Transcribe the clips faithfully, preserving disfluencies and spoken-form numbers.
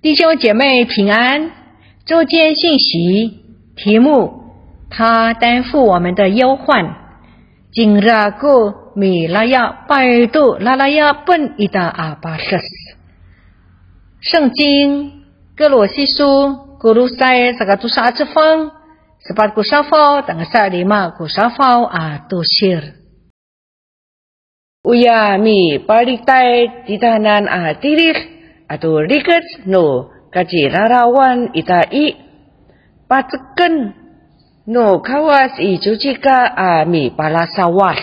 弟兄姐妹平安，周间信息，题目：他担负我们的忧患。Cingra ko milayapay to lalayapen ita a pades. 圣经歌罗西书 Kolosay saka tosa a cefang, sepat ko safaw tangasa lima ko safaw a tosir. Oya mipalitay titanan a tilid ato rikec no kacirarawan ita i, paceken no Kawas i ciwcika a mipalasawad.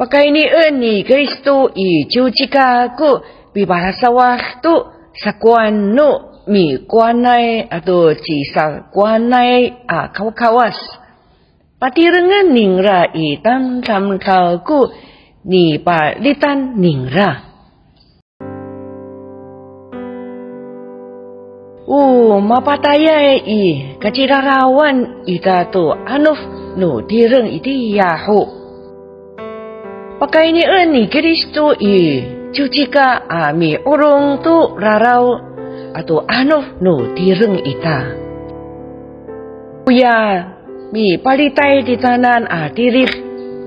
Pakaynien ni Kristo i ciwcika ko pipalasawad to sakowan no mikowanay ato cisakowanay a kawkawas. Patirengen ningra i tamdamdaw ko nipalitan ningra. O mapatayay i kacirarawan ita to anof no tireng itiya ho. Pakaynien ni Kristo i ciwcika a mi'orong to raraw ato anof no tireng ita. Oya mipalitay titanan a tilid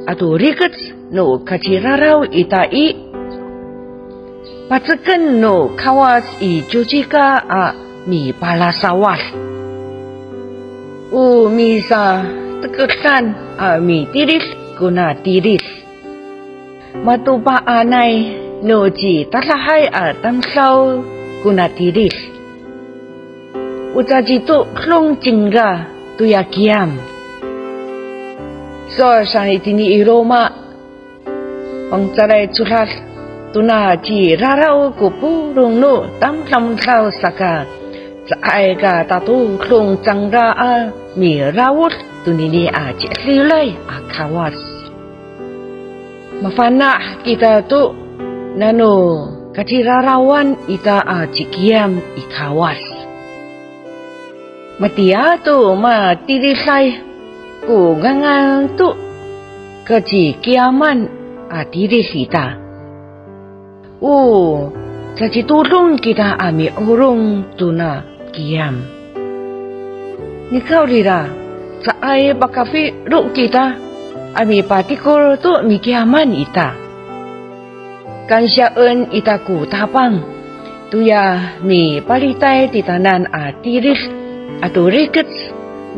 ato rikec no kaciraraw ita i, paceken no Kawas i ciwcika a mipalasawad. O misatekedan a mitilid kona tilid. Matopaanay no citadahay a tamdaw kona tilid. O cacitodong cingra toya kiyam. Sowal saan itini i Roma fangcalay codad, tona ciraraw ko polong no tamdamdaw saka, caay ka tatodong cangra a miraod tonini a ci'edilay a Kawas. Mafana' kita to nano kacirarawan ita a cikiyam i Kawas. Matiya to matiliday ko ngangan to kacikiyaman a tilid ita. O cacitodong kita a mi'orong tona kiyam. Nikawrira, caay pakafilo kita a mipatikor to mikiyaman ita. Kansiyaen ita ko Tapang, toya mipalitay titanan a tilid ato rikec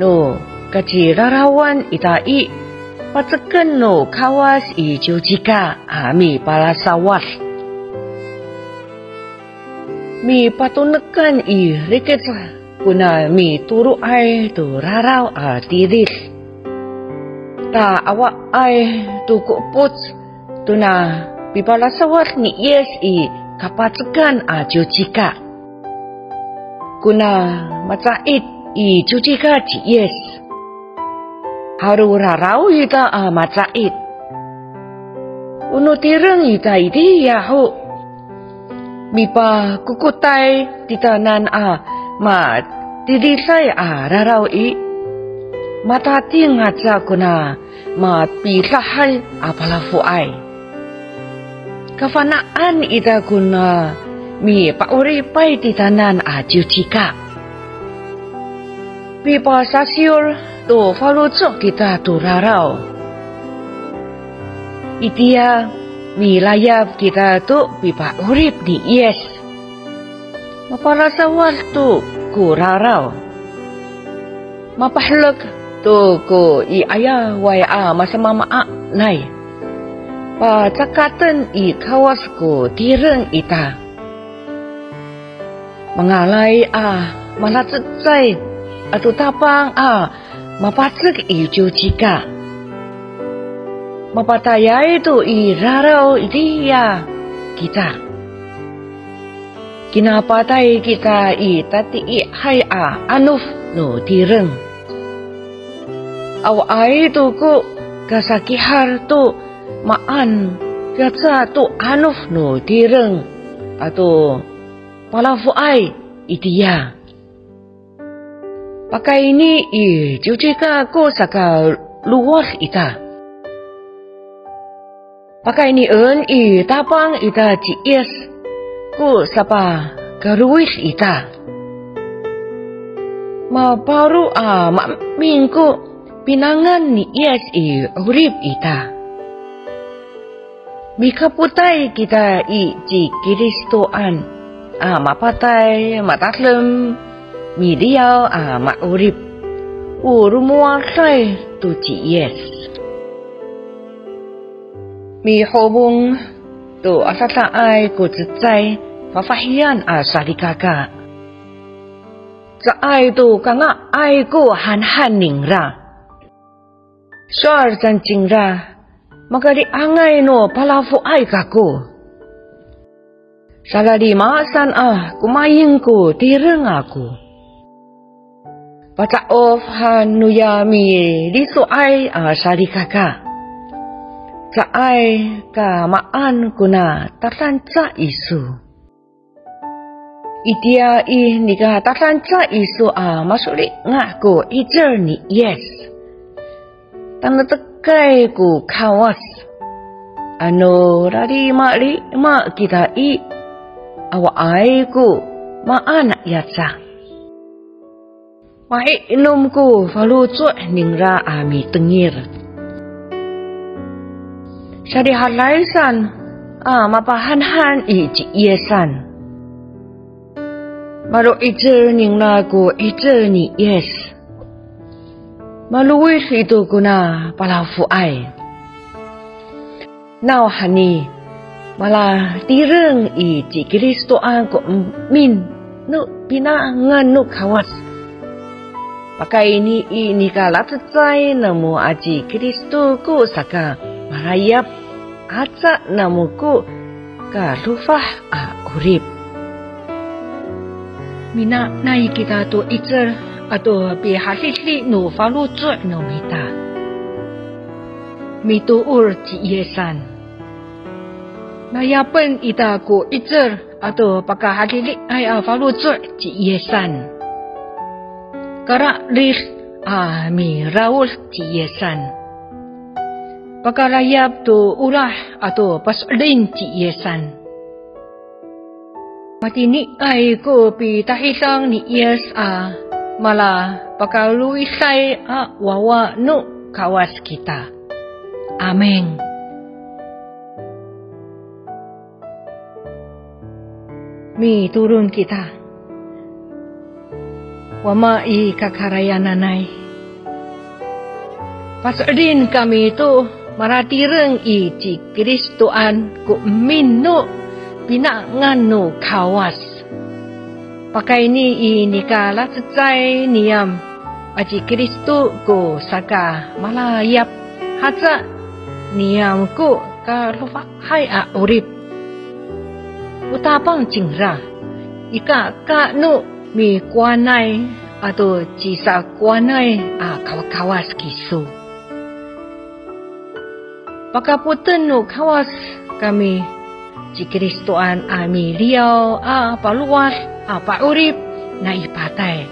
no kacirarawan ita i, paceken no Kawas i ciwcika a mipalasawad. Mipatonekan i rikec kona mitoro'ay to raraw a tilid. Ta awaay to ko epoc tona pipalasawad ni Yis i kapacekan a ciwcika. Kona maca'it i ciwcika ci Yis. Halo raraw ita a maca'it. O no tireng ita itiya ho, mipakokotay titanan a matiliday a raraw i, matating aca kona mapidahay a palafoay. Kafana'an ita kona mipa'oripay titanan a ciwcika. Pipasasiyor to faloco' kita to raraw. Itiya milayap kita to pipa'orip ni Yis. Mapalasawad to ko raraw. Mapaherek to ko i 'ayaway a masamaamaanay. Pacakaten i Kawas ko tireng ita. Mangalay a malacecay ato Tapang a mapacek i ciwcika. Mapatayay to i raraw itiya kita. Kinapatay kita i tatiihay a anof no tireng. Awaay to ko kasakihar to maan kaca to anof no tireng ato palafoay itiya. Pakayni i ciwcika ko sakalowad ita. Pakaynien i Tapang ita ci Yis. ko sapakalowid ita. Maparo a maemin ko pinangan ni Yis i 'orip ita. Mikapotay kita i ci Kristoan a mapatay, matadem, miliyaw a ma'orip, o lomowaday to ci Yis. Mihopong to adadaay ko cecay fafahiyan a salikaka. Caay to kanga'ay ko hanhan ningra. Sowal saan cingra, makari'angay no palafoay kako. Salalima saan a komayen ko tireng ako. Paca'of han noya miliso'ay a salikaka. Caay ka maan kona tadanca iso. Itiya i nika tadanca iso a masolinga' ko 'icel ni Yis. Tanektekay ko Kawas. Ano lalimalima kita i, awaay ko maan aca. Ma'inom ko faloco' ningra a mitengil. Sarihaday saan a mapahanhan i ci Yisan. Malo'icel ningra ko 'icel ni Yis. Malowid ito kona palafoay. Nawhani, malatireng i ci Kristoan ko emin no pinangan no Kawas. Pakayni i nika lacecay namo aci Kristo ko sakamalayap, aca namo ko kadofah a 'orip. Minanay kita to 'icel ato pihadidi no faloco' no mita. Mitoor ci Yisan. Layapen ita ko 'icel ato pakahadidiay a faloco' ci Yisan. Kararid a miraod ci Yisan. Pakalayap to olah ato paso'elin ci Yisan. Matiniay ko pitahidang ni Yis a mala pakalowiday a wawa no Kawas kita. Amin. Mitolon kita. Wama i kakarayananay. Paso'elin kami to malatireng i ci Kristoan ko emin no pinangan no Kawas. Pakayni i nika lacecay niyam aci Kristo ko sakamalayap haca niyam ko kadofahay a 'orip. O Tapang cingra, ikaka no mikowanay ato cisakowanay a kawakawas kiso. Pakapoten no Kawas kami ci Kristoan a miliyaw a palowad a pa'orip nai patay.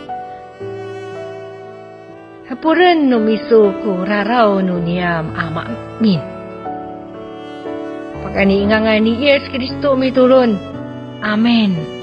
Hapolen no miso ko raraw no niyam a maemin. Pakayni i ngangan ni Yis Kristo mitolon. Amin.